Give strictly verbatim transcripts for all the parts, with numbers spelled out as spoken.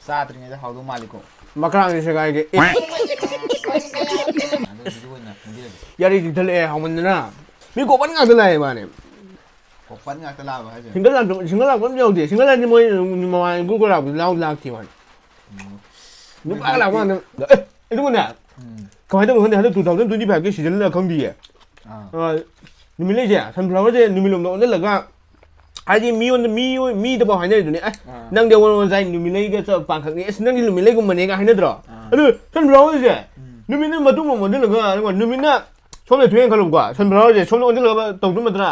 ꯆꯥꯗ꯭ꯔꯤꯉꯩꯗ ꯍꯥꯎꯗꯧ ꯃꯥꯜꯂꯤꯀꯣ꯫ ꯃꯈꯥꯡꯁꯦ ꯁꯦꯒꯥꯏꯒꯦ꯫ ꯑꯦ, ꯑꯗꯨ ꯚꯤꯗꯤꯑꯣ ꯑꯣꯏꯅ ꯊꯝꯕꯤꯔꯒꯦ꯫ ꯌꯥꯔꯤ ꯆꯤꯛꯊꯠꯂꯛꯑꯦ ꯍꯥꯎꯃꯟꯗꯅ꯫ ꯃꯤ ꯀꯣꯄꯟ ꯉꯥꯛꯇ ꯂꯥꯛꯑꯦ ꯃꯥꯅꯦ꯫ ꯀꯣꯄꯟ ꯉꯥꯛꯇ ꯂꯥꯛꯑꯕ ꯍꯥꯏꯁꯦ꯫ ꯁꯤꯡꯒꯜ ꯂꯥꯛꯇꯕ, ꯁꯤꯡꯒꯜ ꯂꯥꯛꯄ ꯑꯝꯇ ꯌꯥꯎꯗꯦ꯫ ꯁꯤꯡꯒꯜ ꯍꯥꯏꯗꯤ ꯃꯣꯏ ꯃꯃꯥꯡ ꯒ꯭ꯔꯨꯞ ꯂꯥꯛꯄꯗꯤ ꯂꯥꯛ ꯂꯥꯛꯇꯦ ꯃꯥꯅꯦ꯫ ꯎꯝ꯫ ꯅꯨꯄꯥꯒ ꯂꯥꯛꯄ ꯉꯥꯛꯇ꯫ ꯑꯦ, ꯑꯗꯨꯒꯅꯦ꯫ ꯎꯝ꯫ ꯀꯃꯥꯏꯅ ꯇꯧꯕꯅꯣ ꯈꯪꯗꯦ, ꯍꯟꯗꯛ two thousand twenty five ꯀꯤ season ꯂ ꯈꯪꯗꯤꯌꯦ꯫ ꯑꯥ꯫ ꯑ, ꯅꯨꯃꯤꯠꯂꯩꯁꯦ ꯁꯟꯐ꯭ꯂꯥꯋꯔꯁꯦ ꯅꯨꯃꯤꯠꯂꯣꯝꯗ ꯑꯣꯟꯁꯤꯜꯂꯒ, ꯍꯥꯏꯗꯤ ꯃꯤꯉꯣꯟꯗ, ꯃꯤ, ꯃꯤꯗꯐꯥꯎ ꯍꯥꯏꯅꯔꯤꯗꯨꯅꯦ, "ꯑꯁ, ꯑꯥ꯫ ꯅꯪꯗꯤ ꯑꯣꯟ ꯑꯣꯟ ꯆꯥꯏ, ꯅꯨꯃꯤꯠꯂꯩꯒ ꯆꯞ ꯄꯥꯡꯈꯛꯅꯤ, ꯑꯁ, ꯅꯪꯗꯤ ꯅꯨꯃꯤꯠꯂꯩꯒꯨꯝꯕꯅꯦꯒ" ꯍꯥꯏꯅꯗ꯭ꯔꯣ? ꯑꯥ꯫ ꯑꯗꯨ ꯁꯟꯐ꯭ꯂꯥꯋꯔꯁꯦ ꯎꯝ꯫ ꯅꯨꯃꯤꯠꯅ ꯃꯇꯨꯡ ꯑꯃ ꯑꯣꯟꯁꯤꯜꯂꯒ, ꯑꯗꯨꯒ ꯅꯨꯃꯤꯠꯅ ꯁꯣꯝꯗ ꯊꯣꯛꯑꯦꯅ ꯈꯜꯂꯨꯀꯣ, ꯁꯟꯐ꯭ꯂꯥꯋꯔꯁꯦ ꯁꯣꯝꯗ ꯑꯣꯟꯁꯤꯜꯂꯒ ꯇꯧꯗꯣꯏ ꯅꯠꯇ꯭ꯔꯥ?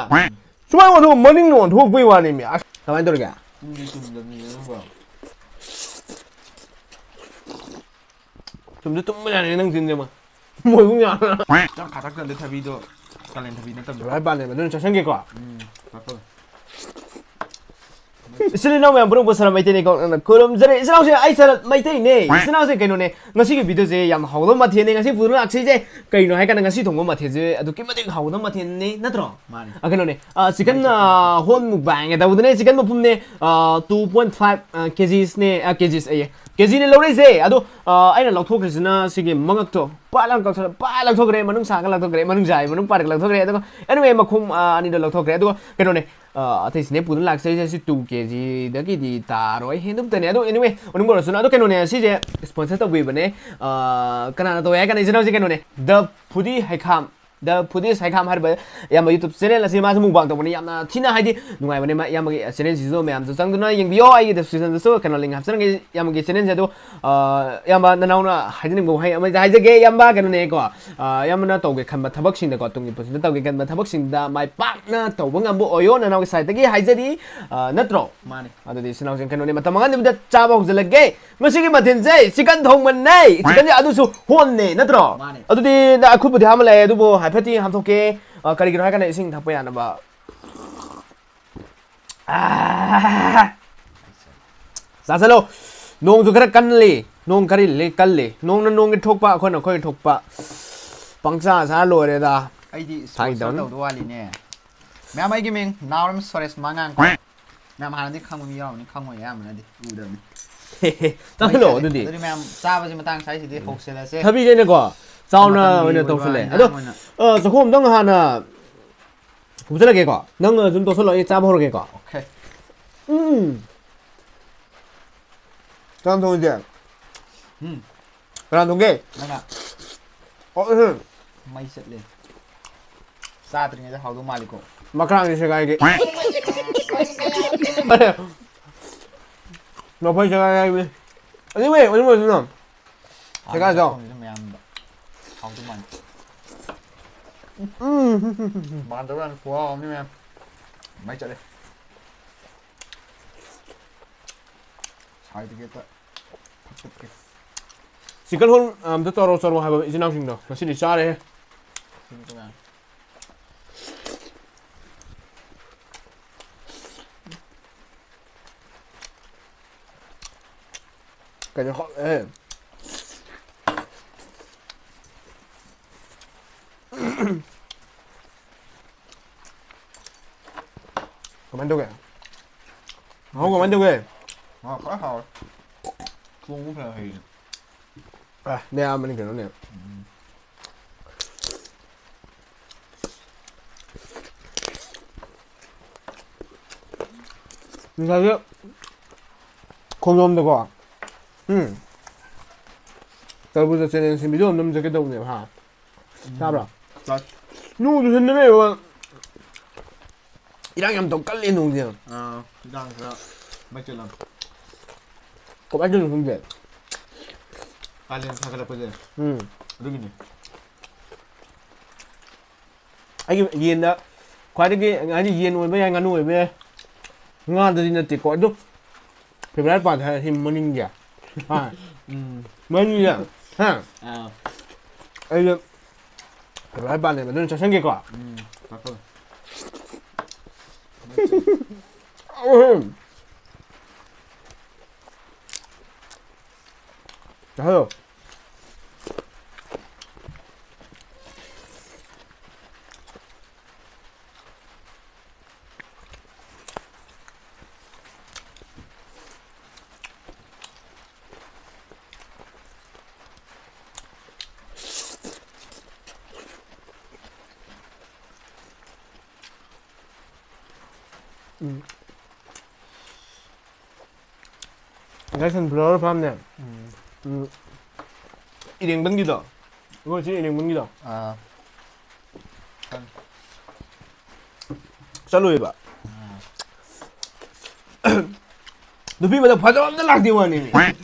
ꯁꯨꯃꯥꯏꯅ ꯑꯣꯟꯊꯣꯛꯑ ꯃꯅꯤꯡꯗ ꯑꯣꯟꯊꯣꯛꯄꯩ ꯋꯥꯅꯤꯃꯤ꯫ ꯑꯁ, ꯀꯃꯥꯏꯅ ꯇꯧꯔꯤꯒꯦ? ꯄꯨꯡꯗꯤ ꯆꯨꯝꯗꯕꯅꯤꯅ ꯅꯪꯀꯣ꯫ ꯆꯨꯝꯁꯨ ꯆꯨꯝꯕ ꯌꯥꯅꯤ ꯅꯪ ꯆꯤꯟꯁꯦ ꯑꯃ꯫ ꯃꯣꯏꯕꯨꯡ ꯌꯥꯅ꯫ ꯆꯥꯛ ꯈꯥꯇꯛꯇ ꯊꯕꯤꯗꯣ ꯀꯥꯂꯦꯟ ꯊꯕꯤ ꯅꯠꯇꯕꯗꯣ꯫ ꯍꯥꯏ ꯄꯥꯜꯂꯦꯕ, ꯑꯗꯨꯅ ꯆꯥꯁꯟꯒꯦꯀꯣ꯫ ꯎꯝ, ꯄꯥꯛꯄꯗꯣ꯫ ꯏꯆꯤꯜ ꯏꯅꯥꯎ ꯃꯌꯥꯝ ꯄꯨꯝꯅꯃꯛꯄꯨ ꯁꯔ ꯃꯩꯇꯩꯅꯤ ꯀꯧꯅ ꯈꯨꯔꯨꯝꯖꯔꯤ꯫ ꯏꯆꯤꯜ ꯏꯅꯥꯎꯁꯦ ꯑꯩ ꯁꯔ ꯃꯩꯇꯩꯅꯦ꯫ ꯏꯆꯤꯜ ꯏꯅꯥꯎꯁꯦ ꯀꯩꯅꯣꯅꯦ, ꯉꯁꯤꯒꯤ ꯚꯤꯗꯤꯑꯣꯁꯦ ꯌꯥꯝ ꯍꯥꯎꯕ ꯃꯊꯦꯜꯅꯦ꯫ ꯉꯁꯤ ꯄꯨꯗꯨꯅ ꯂꯥꯛꯁꯤꯁꯦ ꯀꯩꯅꯣ ꯍꯥꯏ ꯀꯥꯟꯗ ꯉꯁꯤ ꯊꯣꯡꯕ ꯃꯊꯦꯜꯁꯦ ꯑꯗꯨꯛꯀꯤ ꯃꯇꯤꯛ ꯍꯥꯎꯕ ꯃꯊꯦꯜꯅꯤ ꯅꯠꯇ꯭ꯔꯣ? ꯃꯥꯅꯤ꯫ ꯑ, ꯀꯩꯅꯣꯅꯦ, ꯑ, ꯆꯤꯀꯟ, ꯑ, ꯍꯣꯟ ꯃꯨꯛꯕꯥꯡꯒ ꯇꯧꯕꯗꯨꯅꯦ, ꯆꯤꯀꯟ ꯃꯄꯨꯝꯅꯦ, ꯑ, two point five, ꯑ, ꯀꯦꯖꯤꯁꯅꯦ, ꯑ, ꯀꯦꯖꯤꯁ ꯑꯌꯦ꯫ ꯀꯦꯖꯤꯅꯦ ꯂꯧꯔꯛꯏꯁꯦ꯫ ꯑꯗꯣ, ꯑ, ꯑꯩꯅ ꯂꯧꯊꯣꯛꯈ꯭ꯔꯤꯁꯤꯅ ꯁꯤꯒꯤ ꯃꯉꯛꯇꯣ ꯄꯥꯛ ꯂꯥꯎ ꯀꯛꯊꯠꯂ-, ꯄꯥꯛ ꯂꯧꯊꯣꯛꯈ꯭ꯔꯦ, ꯃꯅꯨꯡ ꯁꯥꯒ ꯂꯧꯊꯣꯛꯈ꯭ꯔꯦ, ꯃꯅꯨꯡ ꯖꯥꯏ, ꯃꯅꯨꯡ ꯄꯥꯔꯒ ꯂꯧꯊꯣꯛꯈ꯭ꯔꯦ꯫ ꯑꯗꯨꯒ anyway, ꯃꯈꯣꯡ, ꯑ, ꯑꯅꯤꯗꯣ ꯂꯧꯊꯣꯛꯈ꯭ꯔꯦ꯫ ꯑꯗꯨꯒ ꯀꯩꯅꯣꯅꯦ, ꯑ, ꯑꯇꯩꯁꯤꯅꯦ ꯄꯨꯗꯨꯅ ꯂꯥꯛꯆꯔꯤꯁꯦ꯫ ꯁꯤ two ꯀꯦꯖꯤꯗꯒꯤꯗꯤ ꯇꯥꯔꯣꯏ, ꯍꯦꯟꯗꯨꯝꯇꯅꯦ꯫ ꯑꯗꯣ anyway, ꯃꯅꯨꯡ ꯑꯣꯏꯔꯁꯨꯅ꯫ ꯑꯗꯣ ꯀꯩꯅꯣꯅꯦ, ꯁꯤꯁꯦ sponsor ꯇꯧꯕꯤꯕꯅꯦ꯫ ꯑ, ꯀꯅꯥꯅ ꯇꯧꯋꯦ ꯍꯥꯏ ꯀꯥꯟꯗ, ꯏꯆꯤꯟ ꯏꯅꯥꯎꯁꯦ ꯀꯩꯅꯣꯅꯦ, The Foodie ꯍꯩꯈꯥꯝ꯫ The Foodies ꯍꯩꯈꯥꯝ ꯍꯥꯏꯔꯤꯕ ꯌꯥꯝꯕ YouTube channel ꯑꯁꯤ ꯃꯥꯁꯨ mukbang ꯇꯧꯕꯅꯤ꯫ ꯌꯥꯝꯅ ꯊꯤꯅ ꯍꯥꯏꯗꯤ ꯅꯨꯡꯉꯥꯏꯕꯅꯦ꯫ ꯃꯥ, ꯏꯌꯥꯝꯕꯒꯤ channel ꯁꯤꯁꯨ ꯃꯌꯥꯝꯁꯨ ꯆꯪꯗꯨꯅ ꯌꯦꯡꯕꯤꯌꯣ꯫ ꯑꯩꯒꯤ description ꯗꯁꯨ ꯀꯩꯅꯣ link ꯍꯥꯞꯆꯔꯝꯒꯦ ꯏꯌꯥꯝꯕꯒꯤ channel ꯁꯦ꯫ ꯑꯗꯣ, ꯑ, ꯏꯌꯥꯝꯕ ꯅꯅꯥꯎꯅ ꯍꯥꯏꯖꯅꯤꯡꯕ ꯋꯥꯍꯩ ꯑꯃ ꯍꯥꯏꯖꯒꯦ꯫ ꯏꯌꯥꯝꯕ ꯀꯩꯅꯣꯅꯦꯀꯣ, ꯑ, ꯏꯌꯥꯝꯕꯅ ꯇꯧꯒꯦ ꯈꯟꯕ ꯊꯕꯛꯁꯤꯡꯗꯀꯣ, ꯇꯨꯡꯒꯤ ꯄꯨꯟꯁꯤꯗ ꯇꯧꯒꯦ ꯈꯟꯕ ꯊꯕꯛꯁꯤꯡꯗ ꯃꯥꯏ ꯄꯥꯛꯅ ꯇꯧꯕ ꯉꯝꯕ ꯑꯣꯏꯌꯣ ꯅꯅꯥꯎꯒꯤ side ꯇꯒꯤ ꯍꯥꯏꯖꯔꯤ꯫ ꯑ, ꯅꯠꯇ꯭ꯔꯣ? ꯃꯥꯅꯤ꯫ ꯑꯗꯨꯗꯤ ꯏꯆꯤꯟ ꯏꯅꯥꯎꯁꯤꯡ ꯀꯩꯅꯣꯅꯦ, ꯃꯇꯝ ꯃꯥꯡꯍꯟꯗꯕꯤꯗ ꯆꯥꯕ ꯍꯧꯖꯤꯜꯂꯒꯦ꯫ ꯉꯁꯤꯒꯤ ꯃꯊꯦꯜꯁꯦ chicken ꯊꯣꯡꯕꯅꯦ꯫ Chicken ꯁꯦ ꯑꯗꯨꯁꯨ ꯍꯣꯟꯅꯦ ꯅꯠꯇ꯭ꯔꯣ? ꯃꯥꯅꯦ꯫ ꯑꯗꯨꯗꯤ ꯅ-, ꯈꯨꯠꯄꯨꯗꯤ ꯍꯥꯝꯃ ꯂꯥꯛꯑꯦ, ꯑꯗꯨꯕꯨ ꯍꯥꯏꯐꯦꯠꯇꯤ ꯍꯥꯝꯊꯣꯛꯀꯦ꯫ ꯑ, ꯀꯔꯤꯒꯤꯅꯣ ꯍꯥꯏ ꯀꯥꯟꯗ ꯏꯁꯤꯡ ꯊꯛꯄ ꯌꯥꯅꯕ꯫ ꯑꯥ! ꯆꯥꯁꯜꯂꯣ꯫ ꯅꯣꯡꯁꯨ ꯈꯔ ꯀꯜꯂꯤ꯫ ꯅꯣꯡ ꯈꯔ ꯂꯤ-, ꯀꯜꯂꯤ꯫ ꯅꯣꯡꯅ ꯅꯣꯡꯒꯤ ꯊꯣꯛꯄ, ꯑꯩꯈꯣꯏꯅ ꯑꯩꯈꯣꯏꯒꯤ ꯊꯣꯛꯄ꯫ ꯄꯪꯆꯥ ꯆꯥꯔ ꯂꯣꯏꯔꯦꯗ꯫ ꯑꯩꯗꯤ ꯐꯥꯒꯤ sponsor ꯇꯧꯅꯤ꯫ ꯇꯧꯗꯧ ꯋꯥꯠꯂꯤꯅꯦ꯫ ꯃꯌꯥꯝ, ꯑꯩꯒꯤ ꯃꯤꯡ ꯅꯥꯎꯔꯦꯝ ꯁꯣꯔꯦꯁ ꯃꯉꯥꯡ ꯀꯧꯏ꯫ ꯃꯌꯥꯝ ꯍꯥꯟꯅꯗꯤ ꯈꯪꯕ ꯃꯤ ꯌꯥꯎꯔꯝꯅꯤ, ꯈꯪꯉꯣꯏ ꯑꯌꯥꯝꯕꯅꯗꯤ ꯎꯗꯕꯅꯤ꯫ ꯆꯥꯁꯤꯜꯂꯣ ꯑꯗꯨꯗꯤ꯫ ꯑꯗꯨꯗꯤ ꯃꯌꯥꯝ ꯆꯥꯕꯁꯤ ꯃꯇꯥꯡ ꯁ꯭ꯋꯥꯏꯁꯤꯗꯤ ꯍꯧꯁꯤꯜꯂꯁꯦ꯫ ꯊꯕꯤꯁꯦꯅꯀꯣ ꯆꯥꯎꯅ ꯃꯇꯝꯒꯤ ꯑꯣꯏꯅ ꯑꯣꯏꯕ ꯇꯧꯁꯜꯂꯦ꯫ ꯏꯟꯖꯥꯡ ꯑꯗꯣ ꯑꯣꯏꯅ꯫ ꯑ, ꯆꯥꯛꯈꯣꯝ ꯑꯝꯇꯪ ꯍꯥꯟꯅ ꯍꯨꯞꯆꯜꯂꯒꯦꯀꯣ꯫ ꯅꯪꯅ ꯑꯗꯨꯝ ꯇꯧꯁꯜꯂꯣ, ꯑꯩ ꯆꯥꯕ ꯍꯧꯔꯒꯦꯀꯣ꯫ Okay꯫ ꯎꯝ꯫ ꯀꯅꯥ ꯊꯣꯡꯉꯤꯁꯦ? ꯎꯝ꯫ ꯀꯅꯥ ꯊꯣꯡꯒꯦ? ꯅꯪꯅ꯫ ꯑꯣ, ꯎꯝ꯫ ꯃꯩ ꯆꯠꯂꯦ꯫ ꯆꯥꯗ꯭ꯔꯤꯉꯩꯗ ꯍꯥꯎꯗꯧ ꯃꯥꯜꯂꯤꯀꯣ꯫ ꯃꯈꯥꯒꯤ ꯁꯦꯒꯥꯏꯒꯤ꯫ ꯃꯐꯩ ꯁꯦꯒꯥꯏ ꯍꯥꯏꯕꯅꯤ꯫ ꯑꯅꯤꯃꯛ ꯍꯦꯛ ꯑꯣꯏꯅꯤꯡꯕ ꯑꯗꯨꯅ꯫ ꯁꯦꯒꯥꯏꯗꯣ꯫ ꯃꯌꯥꯝꯗ ꯍꯥꯎꯗꯧ ꯃꯥꯜꯂꯤ꯫ ꯎꯝ꯫ ꯃꯥꯟꯗꯕ ꯌꯥꯝ ꯈꯨꯍꯥꯎ ꯑꯃꯅꯤ ꯃꯌꯥꯝ꯫ ꯃꯩ ꯆꯠꯂꯦ꯫ ꯁꯥꯏꯗꯒꯤ ꯍꯦꯛꯇ ꯐꯛꯇꯠꯀꯦ꯫ Chicken haul ꯑꯝꯇ ꯇꯧꯔꯣ ꯆꯠꯂꯣ ꯍꯥꯏꯕ ꯏꯆꯤꯟ ꯏꯅꯥꯎꯁꯤꯡꯗꯣ ꯉꯁꯤꯗꯤ ꯆꯥꯔꯦꯍꯦ꯫ ꯁꯤꯡꯗꯣ ꯃꯌꯥꯝ꯫ ꯀꯩꯅꯣ ꯍꯥꯎꯋꯦꯍꯦ꯫ ꯀꯃꯥꯏꯅ ꯇꯧꯒꯦ? ꯃꯍꯥꯎ ꯀꯃꯥꯏꯅ ꯇꯧꯒꯦ? ꯃꯍꯥꯎ ꯐꯖꯅ ꯍꯥꯎꯔꯦ꯫ ꯊꯣꯡꯕ ꯐꯖꯅ ꯍꯩꯔꯦ꯫ ꯑꯦ, ꯅꯌꯥꯝꯕꯅꯤ ꯀꯩꯅꯣꯅꯦ꯫ ꯉꯁꯥꯏꯒꯤ ꯈꯣꯡꯖꯣꯝꯗꯀꯣ꯫ ꯎꯝ꯫ ꯇꯔꯕꯨꯖ challenge ꯁꯦ video ꯑꯝ ꯅꯝꯖꯒꯦ ꯇꯧꯕꯅꯦꯕ, ꯍꯥ? ꯇꯥꯕ꯭ꯔꯣ? ꯆꯥꯏ꯫ ꯅꯣꯡꯁꯨ ꯍꯨꯟꯗꯅ ꯂꯩꯕ꯫ ꯏꯔꯥꯡ ꯌꯥꯝ ꯇꯧ ꯀꯜꯂꯦ ꯅꯣꯡꯁꯦ꯫ ꯑꯥ, ꯏꯔꯥꯡ ꯈꯔ ꯃꯩ ꯆꯠꯂꯝ꯫ ꯀꯃꯥꯏꯅ ꯇꯧꯔꯤꯅꯣ ꯈꯪꯗꯦ꯫ ꯀꯥꯂꯦꯟ ꯁꯥꯒꯠꯂꯛꯄꯁꯦ꯫ ꯎꯝ꯫ ꯑꯗꯨꯒꯤꯅꯦ꯫ ꯑꯩꯒꯤ ꯌꯦꯟꯗ ꯈ꯭ꯋꯥꯏꯗꯒꯤ, ꯍꯥꯏꯗꯤ, ꯌꯦꯟ ꯑꯣꯏꯕ ꯌꯥꯏ, ꯉꯥꯅꯨ ꯑꯣꯏꯕ ꯌꯥꯏ, ꯉꯥꯗꯗꯤ ꯅꯠꯇꯦꯀꯣ, ꯑꯗꯨ favourite part ꯍꯥꯏꯔꯗꯤ ꯃꯅꯤꯡꯁꯦ꯫ ꯍꯥ? ꯎꯝ꯫ ꯃꯅꯤꯡꯁꯦ꯫ ꯍꯥ? ꯑꯥ꯫ ꯑꯩꯁꯦ favourite part ꯅꯦꯕ, ꯑꯗꯨꯅ ꯆꯠꯁꯟꯒꯦꯀꯣ꯫ ꯎꯝ, ꯆꯠꯈ꯭ꯔꯣ꯫ ꯎꯝ꯫ ꯆꯥꯍꯜꯂꯣ꯫ ꯎꯝ꯫ ꯉꯁꯥꯏ sunflower farmꯅꯦ꯫ ꯎꯝ꯫ ꯎꯝ꯫ ꯏꯔꯦꯡꯕꯝꯒꯤꯗꯣ꯫ ꯑꯩꯈꯣꯏ ꯁꯤ ꯏꯔꯦꯡꯕꯝꯒꯤꯗꯣ꯫ ꯑꯥ꯫ ꯆꯠꯂꯨꯏꯕ꯫ ꯑꯥ꯫ ꯅꯨꯄꯤ ꯃꯁꯛ ꯐꯖꯕ ꯑꯝꯇ ꯂꯥꯛꯇꯦ ꯋꯥꯅꯤꯅꯦ꯫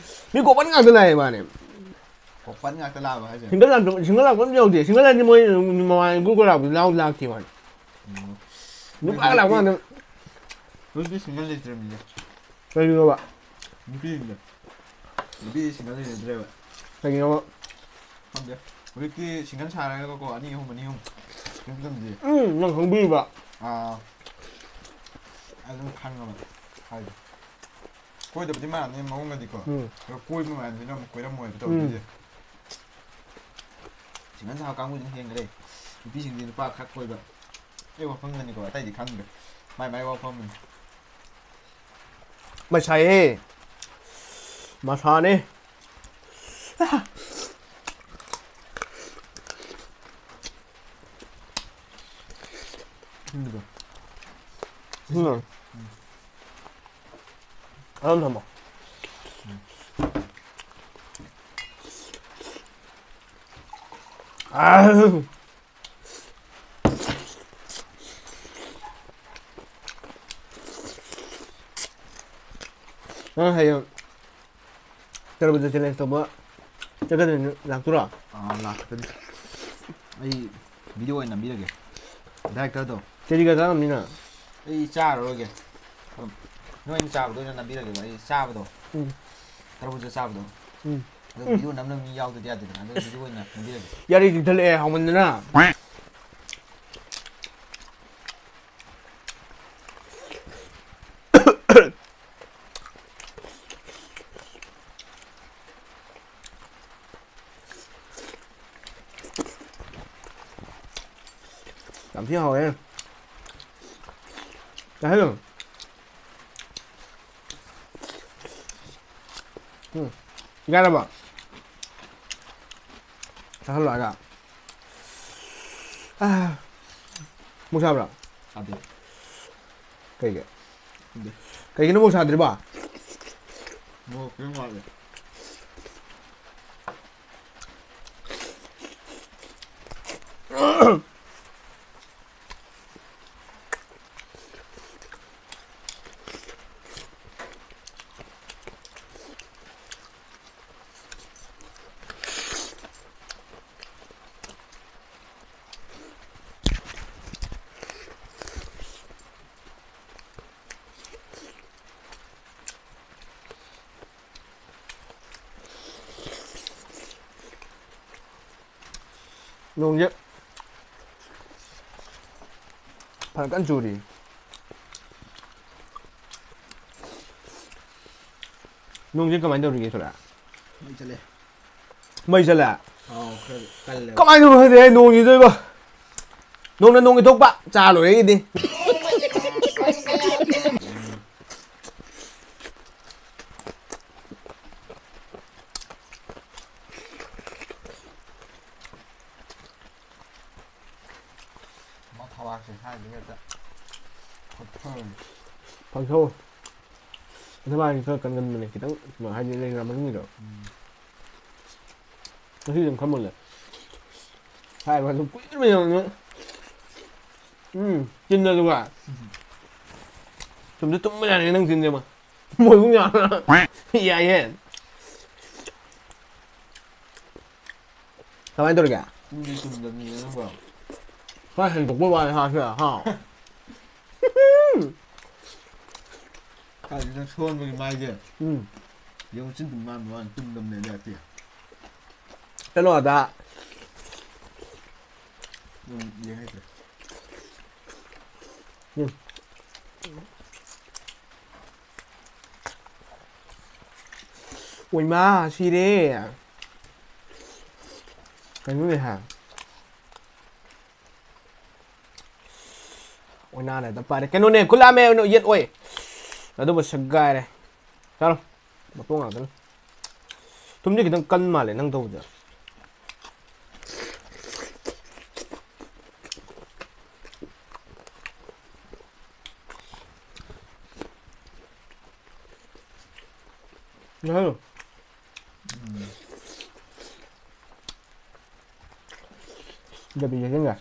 ꯃꯤ couple ꯉꯥꯛꯇ ꯂꯥꯛꯑꯦ ꯋꯥꯅꯦ꯫ Couple ꯉꯥꯛꯇ ꯂꯥꯛꯑꯕ ꯍꯥꯏꯁꯦ? Single ꯂꯥꯛꯄ, single ꯂꯥꯛꯄ ꯑꯝꯇ ꯌꯥꯎꯗꯦ꯫ Single ꯍꯥꯏꯗꯤ ꯃꯣꯏ ꯃꯃꯥꯟꯅꯕꯤ group ꯂꯥꯛꯄꯗꯤ ꯂꯥꯛꯇꯦ ꯋꯥꯅꯤ꯫ ꯎꯝ꯫ ꯅꯨꯄꯥ ꯂꯥꯛꯄ ꯉꯥꯛꯇ꯫ ꯍꯧꯖꯤꯛꯇꯤ single ꯂꯩꯇ꯭ꯔꯕꯅꯤꯅꯦ꯫ ꯀꯩꯒꯤꯅꯣꯕ? ꯅꯨꯄꯤꯁꯤꯡꯗꯣ꯫ ꯅꯨꯄꯤ single ꯂꯩꯅꯗ꯭ꯔꯦꯕ꯫ ꯀꯩꯒꯤꯅꯣꯕ? ꯈꯪꯗꯦ꯫ ꯍꯧꯖꯤꯛꯇꯤ single ꯁꯥꯔꯒꯀꯣ, ꯑꯅꯤ ꯑꯍꯨꯝ, ꯑꯅꯤ ꯑꯍꯨꯝ꯫ ꯀꯩꯝ ꯇꯧꯗꯦ꯫ ꯎꯝ, ꯅꯪ ꯈꯪꯕꯤꯕ꯫ ꯑꯥ꯫ ꯑꯗꯨꯝ ꯈꯪꯉꯕ ꯍꯥꯏꯗꯣ꯫ ꯀꯣꯏꯗꯕꯗꯤ ꯃꯥꯟꯅꯤ ꯃꯑꯣꯡꯒꯗꯤꯀꯣ꯫ ꯎꯝ꯫ ꯑꯗꯣ ꯀꯣꯏꯕ ꯃꯥꯟꯅꯗꯤ ꯅꯪ ꯑꯃꯨꯛ ꯀꯣꯏꯔꯝꯃꯣꯏꯕ ꯇꯧꯗꯣꯏꯁꯦ꯫ ꯎꯝ꯫ Single ꯁꯥꯕ ꯀꯥꯡꯕꯨꯁꯤꯅ ꯍꯦꯟꯈ꯭ꯔꯦ꯫ ꯅꯨꯄꯤꯁꯤꯡꯗꯤ ꯅꯨꯄꯥ ꯈꯔ ꯀꯣꯏꯕ꯫ ꯑꯩ ꯋꯥꯐꯝꯗꯅꯤꯀꯣ, ꯑꯇꯩꯗꯤ ꯈꯪꯗ꯭ꯔꯦ꯫ ꯃꯥꯏ ꯃꯥꯏ ꯋꯥꯐꯝꯅꯤ꯫ ꯃꯁꯥꯏꯍꯦ꯫ ꯃꯁꯥꯅꯦ꯫ ꯎꯝ꯫ ꯑꯗꯨꯝ ꯊꯝꯃꯣ꯫ ꯑꯥ꯫ ꯅꯪ ꯍꯌꯦꯡ ꯇꯔꯕꯨꯖ challenge ꯇꯧꯕ ꯆꯠꯀꯗꯣꯏꯅꯤ, ꯂꯥꯛꯇꯣꯏꯔꯣ? ꯑꯥ, ꯂꯥꯛꯀꯅꯤ꯫ ꯑꯩ video ꯑꯣꯏꯅ ꯅꯝꯕꯤꯔꯒꯦ꯫ Directorꯗꯣ꯫ ꯀꯦꯖꯤ ꯀꯌꯥ ꯆꯥ ꯉꯝꯅꯤ ꯅꯪ? ꯑꯩ ꯆꯥꯔꯔꯣꯏꯒꯦ꯫ ꯅꯣꯏꯅ ꯆꯥꯕꯗꯣ ꯑꯣꯏꯅ ꯅꯝꯕꯤꯔꯒꯦꯕ, ꯑꯩ ꯆꯥꯕꯗꯣ꯫ ꯎꯝ꯫ ꯇꯔꯕꯨꯖ ꯆꯥꯕꯗꯣ꯫ ꯎꯝ꯫ ꯑꯗꯣ ꯎꯝ꯫ Video ꯅꯝꯅꯕ ꯃꯤ ꯌꯥꯎꯗꯗꯤ ꯌꯥꯗꯦꯗꯅ, ꯑꯗꯣ video ꯑꯣꯏꯅ ꯅꯝꯕꯤꯔꯒꯦ꯫ ꯌꯥꯔꯦ, ꯆꯤꯛꯊꯠꯂꯛꯑꯦ, ꯍꯥꯎꯃꯟꯗꯅ꯫ ꯌꯥꯝ ꯊꯤ ꯍꯥꯎꯋꯦ꯫ ꯀꯩ ꯍꯥꯏꯅꯣ? ꯎꯝ꯫ ꯌꯥꯔꯕꯣ? ꯆꯥꯍꯜꯂꯣ ꯍꯥꯏꯔ? ꯑꯥ꯫ ꯑꯃꯨꯛ ꯆꯥꯕ꯭ꯔꯣ? ꯆꯥꯗꯦ꯫ ꯀꯩꯒꯤ? ꯀꯩꯒꯤꯅꯣ ꯃꯣꯔꯣꯛ ꯁꯥꯗ꯭ꯔꯤꯕꯣ? ꯃꯣꯔꯣꯛ ꯈꯤꯇꯪ ꯋꯥꯠꯂꯤ꯫ ꯅꯣꯡꯁꯦ ꯐꯔ ꯀꯟꯅ ꯆꯨꯔꯤ꯫ ꯅꯣꯡꯁꯦ ꯀꯃꯥꯏꯅ ꯇꯧꯔꯤꯒꯦ, ꯊꯣꯔꯥ? ꯃꯩ ꯆꯠꯂꯦ꯫ ꯃꯩ ꯆꯠꯂꯦ? ꯑꯥꯎ, ꯈꯔ ꯀꯜꯂꯦ꯫ ꯀꯃꯥꯏꯅ ꯇꯧꯕꯅꯣ ꯈꯪꯗꯦ, ꯅꯣꯡꯁꯤꯗ ꯏꯕꯣ꯫ ꯅꯣꯡꯅ ꯅꯣꯡꯒꯤ ꯊꯣꯛꯄ, ꯆꯥ ꯂꯣꯏꯔꯦ ꯑꯩꯒꯤꯗꯤ꯫ ꯃꯥ ꯊꯕꯥꯛꯁꯦ ꯍꯥꯏꯗꯤ ꯍꯦꯛꯇ ꯐꯛꯊꯕꯅꯤ꯫ ꯐꯛꯊꯧ꯫ ꯑꯗꯨꯃꯥꯏꯅ ꯈꯔ ꯀꯟꯒꯟꯕꯅꯦ, ꯈꯤꯇꯪ, ꯍꯥꯏꯗꯤ ꯂꯩꯗꯅ ꯃꯅꯨꯡꯒꯤꯗꯣ꯫ ꯎꯝ꯫ ꯉꯁꯤꯗꯤ ꯑꯗꯨꯝ ꯈꯔ ꯃꯨꯜꯂꯦ꯫ ꯍꯥꯏꯕ ꯑꯗꯨꯝ ꯀꯨꯏꯔꯕ ꯌꯦꯡꯉꯣ꯫ ꯎꯝ, ꯆꯤꯟꯗ ꯑꯗꯨꯒ꯫ ꯆꯨꯝꯁꯨ ꯆꯨꯝꯕ ꯌꯥꯅꯤ ꯅꯪ ꯆꯤꯟꯁꯦ ꯑꯃ꯫ ꯃꯣꯏꯕꯨꯡ ꯌꯥꯝꯅ ꯌꯥꯏꯍꯦ꯫ ꯀꯃꯥꯏꯅ ꯇꯧꯔꯤꯒꯦ? ꯆꯤꯟꯗꯤ ꯆꯨꯝꯗꯕꯅꯤꯅ ꯅꯪꯀꯣ꯫ ꯈꯔ ꯍꯦꯟꯗꯣꯛꯄ ꯋꯥꯅꯤ ꯍꯥ, ꯁꯤꯗ, ꯍꯥ꯫ ꯀꯥꯏꯗꯩꯅꯣ ꯁꯣꯟꯕꯒꯤ ꯃꯥꯏꯁꯦ꯫ ꯎꯝ꯫ ꯌꯦꯡꯉꯨ, ꯆꯤꯟ ꯇꯨꯝ ꯃꯥꯟꯕ ꯋꯥꯅꯤ, ꯇꯨꯝꯗꯕꯅꯦ ꯑꯗꯨ ꯌꯥꯗꯦ꯫ ꯀꯩꯅꯣꯗ꯫ ꯎꯝ, ꯌꯦꯡ ꯍꯩꯇ꯭ꯔꯦ꯫ ꯎꯝ꯫ ꯑꯣꯏꯃꯥ, ꯁꯤꯔꯦ꯫ ꯀꯩꯅꯣꯅꯦ ꯍꯥ꯫ ꯑꯣꯏꯅꯥꯅ ꯍꯦꯛꯇ ꯄꯥꯏꯔꯦ꯫ ꯀꯩꯅꯣꯅꯦ, ꯈꯨꯠꯂꯥꯝꯃꯦ, ꯌꯦꯠ ꯑꯣꯏ꯫ ꯑꯗꯨꯕꯨ ꯁꯦꯒꯥꯏꯔꯦ꯫ ꯆꯥꯔꯣ꯫ ꯃꯇꯣꯡ ꯉꯥꯛꯇꯅꯤ꯫ ꯊꯨꯝꯗꯤ ꯈꯤꯇꯪ ꯀꯟ ꯃꯥꯜꯂꯦ ꯅꯪ ꯇꯧꯕꯁꯦ꯫ ꯉꯥꯏꯍꯜꯂꯨ꯫ ꯎꯝ꯫ ꯗꯕꯤ ꯆꯠꯁꯤꯟꯈ꯭ꯔꯦ꯫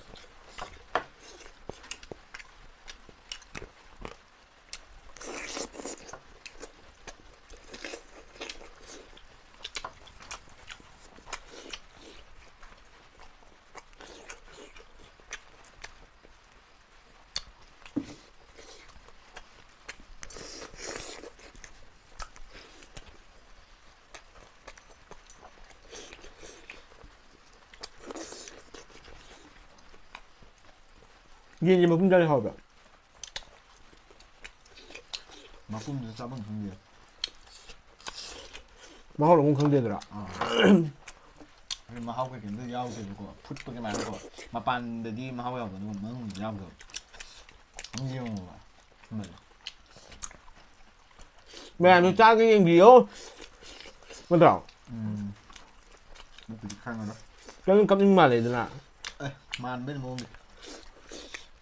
ꯌꯦꯟꯁꯦ ꯃꯄꯨꯝ ꯆꯥꯔꯗꯤ ꯍꯥꯎꯕ꯭ꯔꯥ? ꯃꯄꯨꯝꯗꯨ ꯆꯥꯐꯝ ꯈꯪꯗꯦ꯫ ꯃꯍꯥꯎ ꯂꯧꯐꯝ ꯈꯪꯗꯦꯗꯨꯔꯥ? ꯑꯥ꯫ ꯑꯗꯨ ꯃꯍꯥꯎ ꯀꯩꯀꯩ ꯑꯝꯇ ꯌꯥꯎꯗꯦꯕꯀꯣ꯫ ꯐꯨꯠꯄ ꯀꯃꯥꯏꯅꯀꯣ꯫ ꯃꯄꯥꯟꯗꯗꯤ ꯃꯍꯥꯎ ꯌꯥꯎꯕ, ꯑꯗꯨꯒ ꯃꯅꯨꯡꯗ ꯌꯥꯎꯗꯕ꯫ ꯑꯗꯨꯝ ꯌꯦꯡꯉꯣꯕ꯫ ꯁꯨꯝꯕꯁꯦ꯫ ꯃꯌꯥꯝꯁꯨ ꯆꯥꯒꯦ ꯌꯦꯡꯕꯤꯌꯣ꯫ ꯅꯠꯇ꯭ꯔꯣ? ꯎꯝ꯫ ꯅꯠꯇ꯭ꯔꯗꯤ ꯈꯪꯉꯔꯣꯏ꯫ ꯅꯪ ꯀꯞꯅꯤꯡ ꯃꯥꯜꯂꯦꯗꯅ꯫ ꯑꯦ, ꯃꯥꯟꯕꯩ ꯃꯑꯣꯡꯗꯤ꯫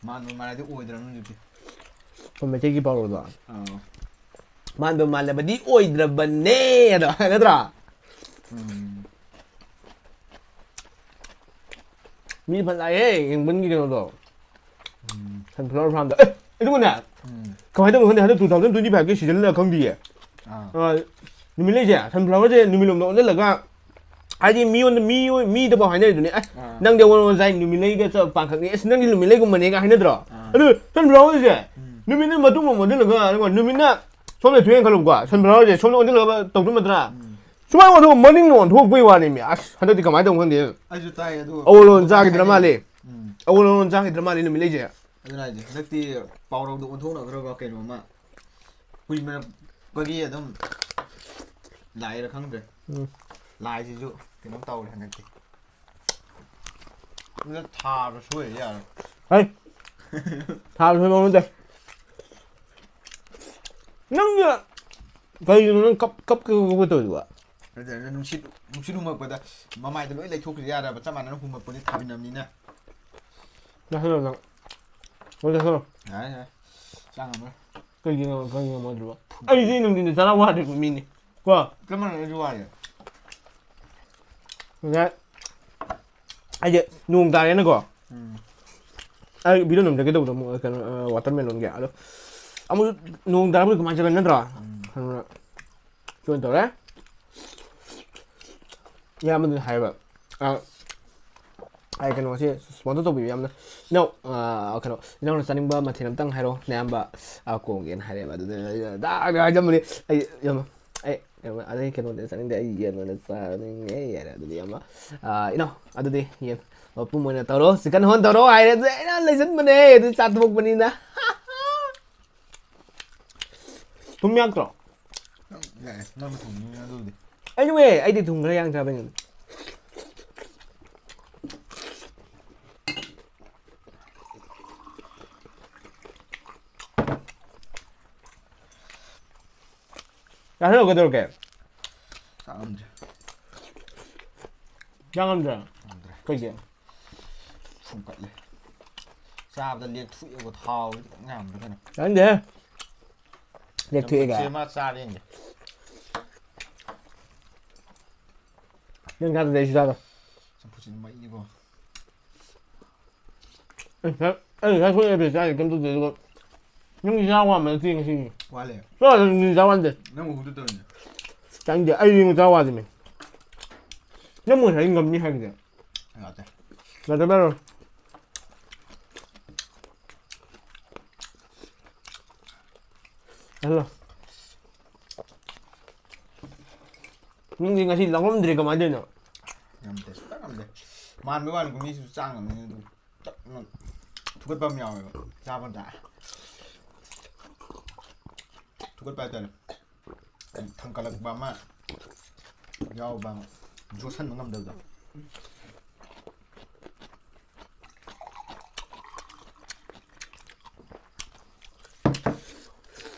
ꯃꯥꯟꯕ ꯃꯥꯜꯂꯗꯤ ꯑꯣꯏꯗ꯭ꯔꯕꯅꯤ ꯍꯧꯖꯤꯛꯇꯤ꯫ ꯑꯩꯈꯣꯏ ꯃꯩꯇꯩꯒꯤ ꯄꯥꯎꯔꯧꯗꯣ꯫ ꯑꯥꯎ꯫ ꯃꯥꯟꯕ ꯃꯥꯜꯂꯕꯗꯤ ꯑꯣꯏꯗ꯭ꯔꯕꯅꯦ ꯑꯗꯣ, ꯅꯠꯇ꯭ꯔꯣ? ꯎꯝ꯫ ꯃꯤ ꯐꯅ ꯂꯥꯛꯑꯦ ꯌꯦꯡꯕꯟꯒꯤ ꯀꯩꯅꯣꯗꯣ꯫ ꯎꯝ꯫ Sunflower farmꯗ꯫ ꯑꯦ, ꯑꯗꯨꯒꯅꯦ, ꯎꯝ꯫ ꯀꯃꯥꯏꯅ ꯇꯧꯕꯅꯣ ꯈꯪꯗꯦ, ꯍꯟꯗꯛ two thousand twenty five ꯀꯤ season ꯂ ꯈꯪꯗꯤꯌꯦ꯫ ꯑꯥ꯫ ꯑꯥ, ꯅꯨꯃꯤꯠꯂꯩꯁꯦ, sunflowerꯁꯦ ꯅꯨꯃꯤꯠꯂꯣꯝꯗ ꯑꯣꯟꯁꯤꯜꯂꯒ, ꯍꯥꯏꯗꯤ ꯃꯤꯉꯣꯟꯗ, ꯃꯤ, ꯃꯤꯗꯐꯥꯎ ꯍꯥꯏꯅꯔꯤꯗꯨꯅꯦ, "ꯑꯁ, ꯑꯥ꯫ ꯅꯪꯗꯤ ꯑꯩꯉꯣꯟꯗ ꯆꯥꯏ, ꯅꯨꯃꯤꯠꯂꯩꯒ ꯆꯞ ꯄꯥꯡꯈꯛꯅꯤ, ꯑꯁ, ꯅꯪꯗꯤ ꯅꯨꯃꯤꯠꯂꯩꯒꯨꯝꯕꯅꯦꯒ" ꯍꯥꯏꯅꯗ꯭ꯔꯣ? ꯑꯥ꯫ ꯑꯗꯨ sunflowerꯁꯦ ꯎꯝ꯫ ꯅꯨꯃꯤꯠꯅ ꯃꯇꯨꯡ ꯑꯃ ꯑꯣꯟꯁꯤꯜꯂꯒ, ꯑꯗꯨꯒ ꯅꯨꯃꯤꯠꯅ ꯁꯣꯝꯗ ꯊꯣꯛꯑꯦꯅ ꯈꯜꯂꯨꯀꯣ, sunflowerꯁꯦ ꯁꯣꯝꯗ ꯑꯣꯟꯁꯤꯜꯂꯒ ꯇꯧꯗꯣꯏ ꯅꯠꯇ꯭ꯔꯥ? ꯎꯝ꯫ ꯁꯨꯃꯥꯏꯅ ꯑꯣꯟꯊꯣꯛ-, ꯃꯅꯤꯡꯅ ꯑꯣꯟꯊꯣꯛꯄꯩ ꯋꯥꯅꯤ ꯃꯤ꯫ ꯑꯁ, ꯍꯟꯗꯛꯇꯤ ꯀꯃꯥꯏꯅ ꯇꯧꯕꯅꯣ ꯈꯪꯗꯦ꯫ ꯑꯩꯁꯨ ꯇꯥꯏ ꯑꯗꯨ꯫ ꯑꯋꯣꯂꯣꯟ ꯆꯥꯈꯤꯗ꯭ꯔ ꯃꯥꯜꯂꯦ꯫ ꯎꯝ꯫ ꯑꯋꯣꯂꯣꯟ ꯆꯥꯈꯤꯗ꯭ꯔ ꯃꯥꯜꯂꯦ ꯅꯨꯃꯤꯠꯂꯩꯁꯦ꯫ ꯑꯗꯨꯅ ꯍꯥꯏꯁꯦ, ꯍꯟꯗꯛꯇꯤ ꯄꯥꯎꯔꯧꯗ ꯑꯣꯟꯊꯣꯛꯅꯈ꯭ꯔꯕ ꯀꯩꯅꯣꯝꯃ꯫ ꯀꯨꯏꯃꯟꯂꯛꯄꯒꯤ ꯑꯗꯨꯝ ꯂꯥꯏꯔ ꯈꯪꯗ꯭ꯔꯦ꯫ ꯎꯝ꯫ ꯂꯥꯏꯁꯤꯁꯨ ꯀꯩꯅꯣꯝ ꯇꯧꯔꯦ ꯍꯟꯗꯛꯇꯤ꯫ ꯑꯗꯨꯗ ꯊꯥꯕ ꯁꯣꯏꯔ ꯌꯥꯔꯣꯏ꯫ ꯍꯩ! ꯊꯥꯕ ꯁꯣꯏꯕ ꯅꯠꯇꯦ꯫ ꯅꯪꯁꯦ ꯀꯩꯒꯤꯅꯣ ꯅꯪ ꯀꯞ-, ꯀꯞꯀꯦ ꯀꯞꯀꯦ ꯇꯧꯔꯤꯗꯨꯕꯣ? ꯅꯠꯇꯦ, ꯅꯠꯇꯦ, ꯅꯨꯡꯁꯤꯠ, ꯅꯨꯡꯁꯤꯠ ꯍꯨꯝꯃꯛꯄꯗ ꯃꯃꯥꯏꯗ ꯂꯣꯏ ꯂꯩꯊꯣꯛꯈꯤꯕ ꯌꯥꯔꯕ, ꯆꯞ ꯃꯥꯟꯅꯅ ꯍꯨꯝꯃꯛꯄꯅꯤ ꯊꯥꯃꯤꯟꯅꯕꯅꯤꯅ꯫ ꯆꯥꯁꯜꯂꯣ ꯅꯪ꯫ ꯂꯣꯏ ꯆꯥꯁꯜꯂꯣ꯫ ꯌꯥꯔꯦ, ꯌꯥꯔꯦ꯫ ꯆꯥ ꯉꯝꯃꯔꯣꯏ꯫ ꯀꯩꯒꯤꯅꯣ, ꯀꯩꯒꯤꯅꯣ ꯉꯝꯃꯣꯏꯗ꯭ꯔꯤꯕꯣ? ꯑꯩꯗꯤ ꯅꯨꯡꯊꯤꯟꯗ ꯆꯔꯥ ꯋꯥꯟꯗ꯭ꯔꯤꯕ ꯃꯤꯅꯤ꯫ ꯀꯣ꯫ ꯆꯞ ꯃꯥꯟꯅꯩ, ꯑꯩꯁꯨ ꯋꯥꯔꯦ꯫ ꯉꯁꯥꯏ ꯑꯩꯁꯦ ꯅꯣꯡ ꯇꯥꯔꯦꯅꯀꯣ꯫ ꯎꯝ꯫ ꯑꯩ video ꯅꯝꯖꯒꯦ ꯇꯧꯕꯗꯣ ꯑꯃꯨꯛ ꯀꯩꯅꯣ, ꯑ, watermelon ꯒꯤ꯫ ꯑꯗꯣ ꯑꯃꯨꯛ ꯅꯣꯡ ꯇꯥꯔꯛꯄꯗ ꯀꯃꯥꯏꯅ ꯆꯠꯀꯅꯤ ꯅꯠꯇ꯭ꯔꯣ? ꯎꯝ꯫ ꯑꯗꯨꯅ ꯀꯩꯅꯣ ꯇꯧꯔꯦ꯫ ꯏꯌꯥꯝꯕꯗꯨꯅ ꯍꯥꯏꯕ꯫ ꯑ, ꯑꯩ ꯀꯩꯅꯣꯁꯦ sponsor ꯇꯧꯕꯤꯌꯨ ꯌꯥꯝꯅ꯫ ꯏꯅꯥꯎ, ꯑ, ꯀꯩꯅꯣ, ꯏꯅꯥꯎꯅ ꯆꯥꯅꯤꯡꯕ ꯃꯊꯦꯜ ꯑꯝꯇꯪ ꯍꯥꯏꯔꯣ, ꯅꯌꯥꯝꯕ, ꯑ, ꯀꯣꯡꯒꯦꯅ ꯍꯥꯏꯔꯦꯕ꯫ ꯑꯗꯨꯗ ꯑꯩꯅ ꯗꯥꯛ ꯗꯥꯛ ꯍꯥꯏꯖꯟꯕꯅꯤ꯫ ꯑꯩ, ꯏꯌꯥꯝꯕ, ꯑꯩ ꯀꯩꯅꯣ, ꯑꯗꯩ ꯀꯩꯅꯣꯗꯤ ꯆꯥꯅꯤꯡꯗꯦ, ꯑꯩ ꯌꯦꯟ ꯑꯣꯏꯅ ꯆꯥꯅꯤꯡꯉꯦ ꯍꯥꯏꯔꯦ꯫ ꯑꯗꯨꯗꯤ ꯏꯌꯥꯝꯕ, ꯑ, ꯏꯅꯥꯎ, ꯑꯗꯨꯗꯤ ꯌꯦꯟ ꯃꯄꯨꯝ ꯑꯣꯏꯅ ꯇꯧꯔꯣ, chicken ꯍꯣꯟ ꯇꯧꯔꯣ ꯍꯥꯏꯔꯦ꯫ ꯑꯗꯨꯗꯤ ꯑꯩꯅ ꯂꯩꯁꯟꯕꯅꯦ, ꯑꯗꯨ ꯆꯥꯊꯣꯛꯄꯅꯤꯅ꯫ ꯊꯨꯝ ꯌꯥꯛꯇ꯭ꯔꯣ? ꯌꯥꯏ, ꯅꯪꯅ ꯊꯣꯡꯕꯅꯤꯅ ꯑꯗꯨꯕꯨꯗꯤ꯫ ꯑꯩꯁꯨꯅꯦ, ꯑꯩꯗꯤ ꯊꯨꯝ ꯈꯔ ꯌꯥꯡ ꯆꯥꯕꯩꯅꯦ꯫ ꯆꯥꯁꯤꯜꯂꯣ, ꯀꯩꯗꯧꯔꯒꯦ? ꯆꯥ ꯉꯝꯗ꯭ꯔꯦ꯫ ꯆꯥ ꯉꯝꯗ꯭ꯔꯦ? ꯉꯝꯗ꯭ꯔꯦ꯫ ꯀꯩꯒꯤ? ꯐꯨꯝꯀꯠꯂꯦ꯫ ꯆꯥꯕꯗ ꯂꯦꯛꯊꯣꯛꯑꯦꯕ, ꯊꯥꯎꯁꯦ ꯈꯤꯇꯪ ꯌꯥꯝꯕ꯭ꯔꯥ ꯀꯩꯅꯣ꯫ ꯆꯥꯅꯤꯡꯗꯦꯍꯦ꯫ ꯂꯦꯛꯊꯣꯛꯑꯦ ꯆꯝꯐꯨꯠꯁꯦ ꯀꯥꯏ꯫ ꯃꯥ ꯆꯥꯔ ꯌꯦꯡꯒꯦ꯫ ꯅꯪ ꯆꯥꯗ꯭ꯔꯗꯤ ꯑꯩꯁꯨ ꯆꯥꯔꯣꯏ꯫ ꯆꯝꯐꯨꯠꯁꯤꯅ ꯃꯩꯅꯤꯀꯣ꯫ ꯑꯩ ꯉꯁꯥꯏ, ꯑꯩ ꯉꯁꯥꯏ ꯑꯩꯈꯣꯏ ꯑꯦꯕꯦ ꯆꯥꯔꯤ ꯀꯩꯝ ꯇꯧꯗꯦ, ꯑꯗꯨꯒ ꯌꯨꯝꯒꯤ ꯆꯥ ꯋꯥꯟꯕ ꯅꯠꯇꯦ ꯉꯁꯤꯒꯤ꯫ ꯋꯥꯠꯂꯦ꯫ ꯆꯥ ꯋꯥꯟꯗꯦ, ꯅꯪ ꯃꯍꯨꯠꯇ ꯇꯧꯔꯤꯅꯦ꯫ ꯆꯥꯅꯤꯡꯗꯦ, ꯑꯩ ꯌꯨꯝ ꯆꯥ ꯋꯥꯟꯗꯦꯃꯤ꯫ ꯅꯪꯕꯨ ꯉꯁꯥꯏ ꯉꯝꯅꯤ ꯍꯥꯏꯈꯤꯗꯥꯏ? ꯌꯥꯗꯦ꯫ ꯌꯥꯗꯕ ꯌꯥꯔꯣꯏ꯫ ꯍꯜꯂꯣ꯫ ꯅꯪꯗꯤ ꯉꯁꯤ ꯂꯥꯝꯃꯝꯗ꯭ꯔꯦ, ꯀꯃꯥꯏꯅ ꯇꯧꯔꯤꯅꯣ? ꯉꯝꯗꯦ, ꯁꯨꯡꯉꯝ ꯉꯝꯗꯦ꯫ ꯃꯥꯟꯕꯩ ꯋꯥꯅꯤꯀꯣ, ꯃꯤꯁꯨ ꯆꯥ ꯉꯝꯅꯤ ꯑꯗꯨ꯫ ꯊꯨꯀꯠꯄ ꯑꯃ ꯌꯥꯎꯋꯦꯕ, ꯆꯥꯕꯗ꯫ ꯊꯨꯀꯠꯄ ꯍꯥꯏꯇꯥꯔꯦ꯫ ꯊꯥꯡꯒꯠꯂꯛꯄ ꯑꯃ ꯌꯥꯎꯕ ꯑꯃ, ꯌꯣꯠꯁꯟꯕ ꯉꯝꯗꯕꯗꯣ꯫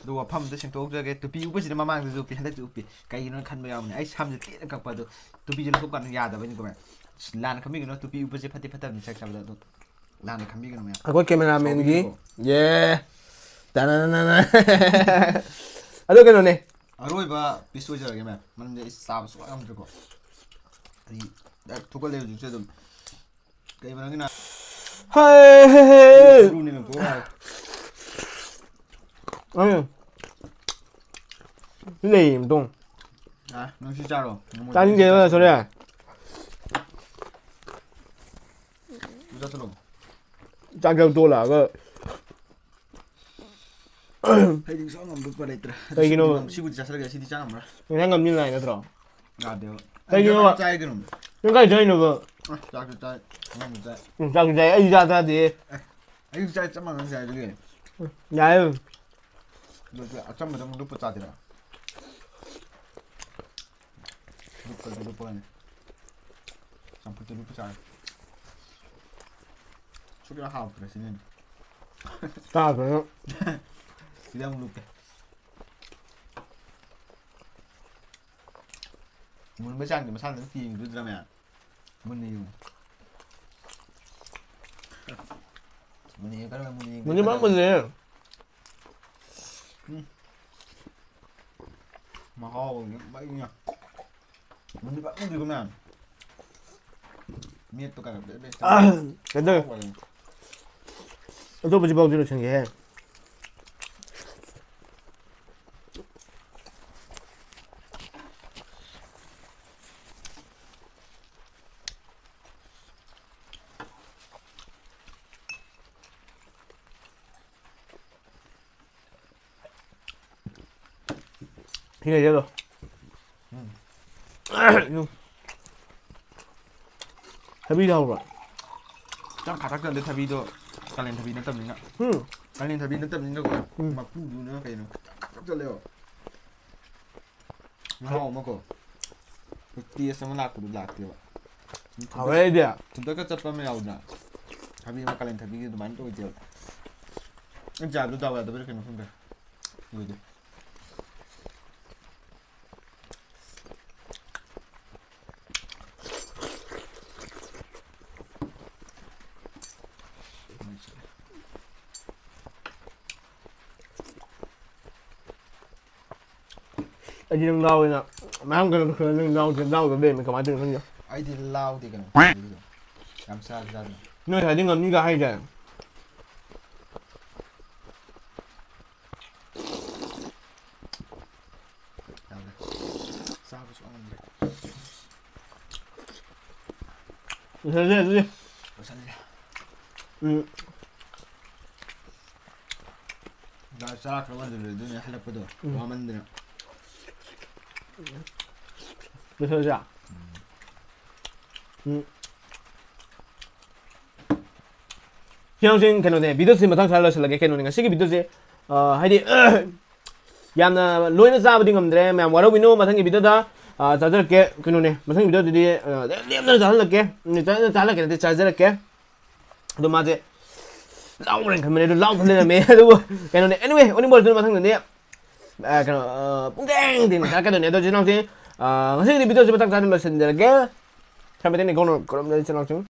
ꯑꯗꯨ ꯋꯥꯐꯝꯗ ꯁꯦꯡꯗꯣꯛꯆꯒꯦ, ꯇꯨꯄꯤ ꯎꯞꯄꯁꯤꯗ ꯃꯃꯥꯡꯗꯁꯨ ꯎꯞꯄꯤ, ꯍꯟꯗꯛꯁꯨ ꯎꯞꯄꯤ꯫ ꯀꯩꯒꯤꯅꯣꯅ ꯈꯟꯕ ꯌꯥꯎꯕꯅꯦ꯫ ꯑꯩ ꯁꯝꯁꯦ ꯇꯦꯟꯅ ꯀꯛꯄ ꯑꯗꯣ ꯇꯨꯄꯤꯁꯦ ꯂꯧꯊꯣꯛꯀꯥꯟꯗ ꯌꯥꯗꯕꯅꯤꯀꯣ, ꯚꯥꯏ꯫ ꯂꯥꯟꯅ ꯈꯟꯕꯤꯒꯅꯨ, ꯇꯨꯄꯤ ꯎꯞꯄꯁꯦ ꯐꯠꯇꯦ ꯐꯠꯇꯕꯅꯤ ꯁꯛ ꯆꯥꯕꯗ꯫ ꯑꯗꯣ ꯂꯥꯟꯅ ꯈꯟꯕꯤꯒꯅꯨ ꯃꯌꯥꯝ꯫ ꯑꯩꯈꯣꯏ cameraman ꯒꯤ꯫ ꯁꯥꯎꯕꯤꯒꯅꯨꯀꯣ꯫ ꯌꯦ꯫ ꯇꯅꯅꯅꯅ꯫ ꯑꯗꯣ ꯀꯩꯅꯣꯅꯦ, ꯑꯔꯣꯏꯕ ꯄꯤꯁ ꯑꯣꯏꯖꯔꯒꯦ ꯃꯌꯥꯝ, ꯃꯔꯝꯗꯤ ꯑꯩ ꯆꯥꯕ ꯁꯨꯡꯉꯝ ꯉꯝꯗ꯭ꯔꯦꯀꯣ꯫ ꯑꯩ ꯗꯥꯏꯔꯦꯛ ꯊꯨꯒꯠꯂꯦ ꯍꯧꯖꯤꯛꯁꯦ ꯑꯗꯨꯝ꯫ ꯀꯩꯕ ꯅꯪꯒꯤꯅ? ꯍꯩ, ꯍꯩ, ꯍꯩ, ꯍꯩ꯫ ꯁꯔꯨꯅꯦ ꯃꯦꯝꯇꯣ ꯍꯥꯏ꯫ ꯎꯝ꯫ ꯂꯩ ꯃꯇꯨꯡ꯫ ꯑ, ꯅꯪ ꯁꯤ ꯆꯥꯔꯣ꯫ ꯅꯪꯉꯣꯟꯗ ꯆꯥꯅꯤꯡꯗꯦ, ꯁꯤ ꯆꯥꯔꯣ꯫ ꯁꯣꯔꯤ꯫ ꯆꯥꯁꯤꯜꯂꯣ꯫ ꯆꯥꯛ ꯆꯥꯕ ꯇꯣꯛꯑ ꯂꯥꯛꯑꯒ꯫ ꯑꯩꯗꯤ ꯁꯨꯡꯉꯝ ꯉꯝꯗꯦ, ꯎꯄꯥꯏ ꯂꯩꯇ꯭ꯔꯦ꯫ ꯀꯩꯒꯤꯅꯣꯕ? ꯁꯤꯕꯨꯗꯤ, ꯁꯤꯕꯨꯗꯤ ꯆꯥꯁꯤꯜꯂꯒꯦ, ꯁꯤꯗꯤ ꯆꯥ ꯉꯝꯃꯔꯣꯏ꯫ ꯏꯟꯁꯥꯡ ꯉꯝꯅꯤ ꯅꯥꯏ ꯅꯠꯇ꯭ꯔꯣ? ꯌꯥꯗꯦꯕ꯫ ꯀꯩꯒꯤꯅꯣꯕ? ꯑꯩ ꯆꯥꯏ ꯀꯩꯅꯣ꯫ ꯅꯪ ꯀꯥꯏ ꯆꯥꯏꯅꯣꯕ? ꯑ, ꯆꯥꯛꯁꯨ ꯆꯥꯏ, ꯑꯉꯥꯡꯁꯨ ꯆꯥꯏ꯫ ꯎꯝ, ꯆꯥꯛꯁꯨ ꯆꯥꯏ, ꯑꯩꯁꯨ ꯆꯥ ꯆꯥꯗꯦ꯫ ꯑꯦ, ꯑꯩꯁꯨ ꯆꯥꯏ, ꯆꯞ ꯃꯥꯟꯅꯅ ꯆꯥꯏ ꯑꯗꯨꯒꯤ꯫ ꯎꯝ, ꯌꯥꯏꯌꯦ꯫ ꯑꯗꯨꯗꯤ ꯑꯆꯝꯕꯗ ꯑꯃꯨꯛ ꯂꯨꯞꯄ ꯆꯥꯁꯤꯔꯥ? ꯂꯨꯞꯄꯁꯨ ꯂꯨꯞꯄꯒꯅꯦ꯫ ꯆꯝꯐꯨꯠꯇ ꯂꯨꯞꯄ ꯆꯥꯔꯦ꯫ ꯁꯨꯛꯌꯥ ꯍꯥꯎꯇ꯭ꯔꯦ ꯁꯤꯅꯦ꯫ ꯆꯥꯗ꯭ꯔꯦ꯫ ꯁꯤꯗ ꯑꯃꯨꯛ ꯂꯨꯞꯀꯦ꯫ ꯃꯨꯟꯕꯩ ꯆꯥꯡꯗꯤ ꯃꯁꯥꯅ ꯑꯗꯨꯝ ꯌꯦꯡꯗꯣꯏꯗ꯭ꯔꯥ ꯃꯌꯥꯝ? ꯃꯨꯟꯅ ꯌꯦꯡꯉꯨ꯫ ꯃꯨꯟꯅ ꯌꯦꯡꯉꯨ, ꯀꯔꯝꯕ ꯃꯨꯟꯅ ꯌꯦꯡꯒꯦ? ꯃꯨꯟꯗꯤ ꯐꯖꯅ ꯃꯨꯜꯂꯦ꯫ ꯎꯝ꯫ ꯃꯍꯥꯎ ꯑꯃ ꯃꯩꯅ꯫ ꯃꯨꯟꯗꯤ ꯐꯖꯅ ꯃꯨꯟꯗ꯭ꯔꯤꯀꯣ ꯃꯌꯥꯝ꯫ ꯃꯦꯠꯄ ꯀꯥꯟꯗ ꯕꯦ ꯕꯦ ꯑꯥ, ꯀꯩꯅꯣ ꯇꯧꯋꯦ꯫ ꯍꯥꯎꯕꯅꯦ꯫ ꯑꯇꯣꯞꯄꯁꯤ ꯐꯥꯎꯗꯤ ꯂꯣꯏꯁꯤꯟꯒꯦꯍꯦ꯫ ꯁꯤ ꯂꯩꯖꯗꯣ꯫ ꯎꯝ꯫ ꯊꯕꯤꯗꯣ ꯍꯥꯎꯕ꯭ꯔꯣ? ꯈꯤꯇꯪ ꯈꯥꯇꯛ ꯆꯠꯂꯦ ꯊꯕꯤꯗꯣ, ꯀꯥꯂꯦꯟ ꯊꯕꯤ ꯅꯠꯇꯕꯅꯤꯅ꯫ ꯎꯝ꯫ ꯀꯥꯂꯦꯟ ꯊꯕꯤ ꯅꯠꯇꯕꯅꯤꯅꯀꯣ, ꯎꯝ꯫ ꯃꯀꯨꯗꯨꯅ ꯀꯩꯅꯣ ꯈꯤꯇꯪ ꯈꯥꯇꯛ ꯆꯠꯂꯦꯕ꯫ ꯃꯍꯥꯎ ꯑꯃꯀꯣ, ꯇꯦꯁ ꯑꯃ ꯂꯥꯛꯄꯗꯣ ꯂꯥꯛꯇꯦꯕ꯫ ꯍꯥꯎꯔꯦ ꯑꯩꯗꯤ꯫ ꯊꯨꯝꯇꯛꯀ ꯆꯠꯄ ꯑꯃ ꯌꯥꯎꯗꯅ, ꯊꯕꯤ ꯑꯃ, ꯀꯥꯂꯦꯟ ꯊꯕꯤꯒꯤ ꯑꯗꯨꯃꯥꯏꯅ ꯑꯣꯏꯗꯦꯕ꯫ ꯑꯩꯅ ꯆꯥꯕꯗꯣ ꯗꯥꯎ ꯌꯥꯗꯕꯩꯔꯥ ꯀꯩꯅꯣ ꯈꯪꯗꯦ꯫ ꯑꯣꯏꯗꯦ꯫ ꯑꯩꯗꯤ ꯅꯪ ꯂꯥꯎꯋꯦꯅ ꯃꯌꯥꯝ ꯀꯩꯅꯣ ꯇꯧꯁꯜꯂ ꯅꯪ ꯂꯥꯎꯗꯦ, ꯂꯥꯎꯗꯕ ꯂꯩꯔꯝꯃꯦ, ꯀꯃꯥꯏꯅ ꯇꯧꯔꯤꯅꯣ ꯈꯪꯗꯦ꯫ ꯑꯩꯗꯤ ꯂꯥꯎꯗꯦ ꯀꯩꯅꯣ꯫ ꯌꯥꯝ ꯆꯥꯕ ꯆꯥꯗꯅ꯫ ꯅꯣꯏ ꯉꯁꯥꯏꯗꯤ ꯉꯝꯅꯤꯒ ꯍꯥꯏꯗꯥꯏ? ꯌꯥꯗ꯭ꯔꯦ꯫ ꯆꯥꯕ ꯁꯨꯡꯉꯝ ꯉꯝꯗ꯭ꯔꯦ꯫ ꯂꯣꯏꯁꯜꯂꯁꯦ ꯑꯗꯨꯗꯤ꯫ ꯂꯣꯏꯁꯜꯂꯁꯦ꯫ ꯎꯝ꯫ ꯆꯥꯛ ꯆꯥꯈ꯭ꯔ ꯃꯇꯨꯡꯗ ꯑꯗꯨꯅꯦ ꯍꯜꯂꯛꯄꯗꯣ ꯎꯝ꯫ ꯋꯥꯃꯟꯗꯅ꯫ ꯂꯣꯏꯁꯜꯂꯁꯤꯔꯥ? ꯎꯝ꯫ ꯎꯝ꯫ ꯁꯤ ꯅꯪꯁꯤ ꯀꯩꯅꯣꯅꯦ, videoꯁꯤ ꯃꯊꯪ ꯁ꯭ꯋꯥꯏꯗ ꯂꯣꯏꯁꯤꯜꯂꯒꯦ꯫ ꯀꯩꯅꯣꯅꯦ, ꯉꯁꯤꯒꯤ videoꯁꯦ, ꯑ, ꯍꯥꯏꯗꯤ, ꯌꯥꯝꯅ ꯂꯣꯏꯅ ꯆꯥꯕꯗꯤ ꯉꯝꯗ꯭ꯔꯦ, ꯃꯌꯥꯝ ꯋꯥꯔꯧꯕꯤꯅꯨ꯫ ꯃꯊꯪꯒꯤ videoꯗ, ꯑ, ꯆꯥꯖꯔꯛꯀꯦ꯫ ꯀꯩꯅꯣꯅꯦ, ꯃꯊꯪꯒꯤ videoꯗꯨꯗꯤ, ꯑ, ꯂꯦꯝ-, ꯂꯦꯝꯗꯅ ꯆꯥꯍꯜꯂꯛꯀꯦ꯫ ꯎꯝ, ꯆꯥ-, ꯆꯥꯍꯜꯂꯛꯀꯦ ꯅꯠꯇꯦ, ꯆꯥꯖꯔꯛꯀꯦ꯫ ꯑꯗꯣ ꯃꯥꯁꯦ ꯂꯥꯎꯈ꯭ꯔꯦꯅ ꯈꯟꯕꯅꯦ, ꯑꯗꯣ ꯂꯥꯎꯈ꯭ꯔ ꯂꯩꯔꯝꯃꯦ꯫ ꯑꯗꯨꯕꯨ ꯀꯩꯅꯣꯅꯦ, anyway, ꯑꯣꯅꯤꯡꯕ ꯑꯣꯏꯔꯁꯨ ꯃꯊꯪꯗꯗꯤ, ꯑ, ꯀꯩꯅꯣ, ꯑ, ꯄꯨꯡ ꯊꯦꯡ ꯊꯦꯡꯅ ꯊꯥꯔꯛꯀꯗꯣꯏꯅꯦ꯫ ꯑꯗꯣ ꯏꯆꯤꯟ ꯏꯅꯥꯎꯁꯤꯡ, ꯑ, ꯉꯁꯤꯒꯤꯗꯤ videoꯁꯤ ꯃꯇꯥꯡ ꯆꯥꯗꯅ ꯂꯣꯏꯁꯤꯟꯖꯔꯒꯦ꯫ ꯈꯔ ꯃꯇꯦꯡ ꯀꯧꯅ ꯀꯧꯔꯝꯖꯔꯤ ꯏꯆꯤꯟ ꯏꯅꯥꯎꯁꯤꯡ꯫